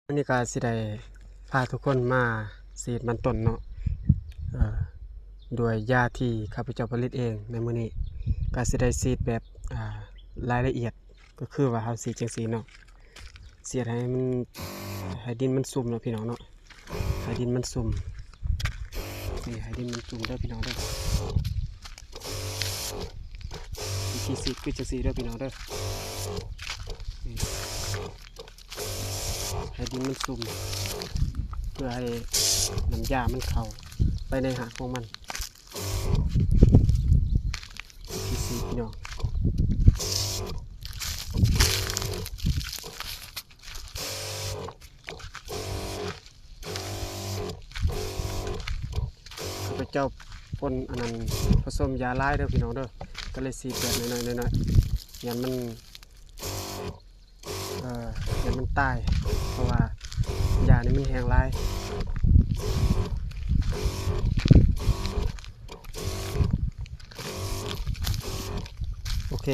ມື້ນີ້ກໍຊິໄດ້ພາທຸກຄົນມາສີດມັນຕົ້ນເນາະ ເອີ ດ້ວຍຢາທີ່ຂ້າພະເຈົ້າຜະລິດເອງໃນມື້ນີ້ ກໍຊິໄດ້ສີດແບບ ອ່າ ລາຍລະອຽດ ກໍຄືວ່າເຮົາສີດຈັ່ງຊີ້ເນາະ ສີດໃຫ້ມັນ ໃຫ້ດິນມັນຊຸ່ມເນາະພີ່ນ້ອງເນາະ ໃຫ້ດິນມັນຊຸ່ມ ນີ້ໃຫ້ດິນມັນຊຸ່ມເດີພີ່ນ້ອງເດີ ວິທີສີດຄືຈັ່ງຊີ້ເດີພີ່ນ້ອງເດີ ນີ້ ໃຫ້ດິນມັນຊຸ່ມ ເພື່ອໃຫ້ນ້ຳຢາມັນເຂົ້າໄປໃນຮາກຂອງມັນ ວິທີສີດພີ່ນ້ອງ ຂ້າພະເຈົ້າປົນອັນນັ້ນ ປະສົມຢາຫຼາຍເດີພີ່ນ້ອງເດີ ກໍເລີຍສີດແບບໜ້ອຍໆ ໜ້ອຍໆ ຢ້ານມັນ ເອີ ຢ້ານມັນຕາຍ ເພາະວ່າຢານີ້ມັນແຮງຫຼາຍ ໂອເຄ.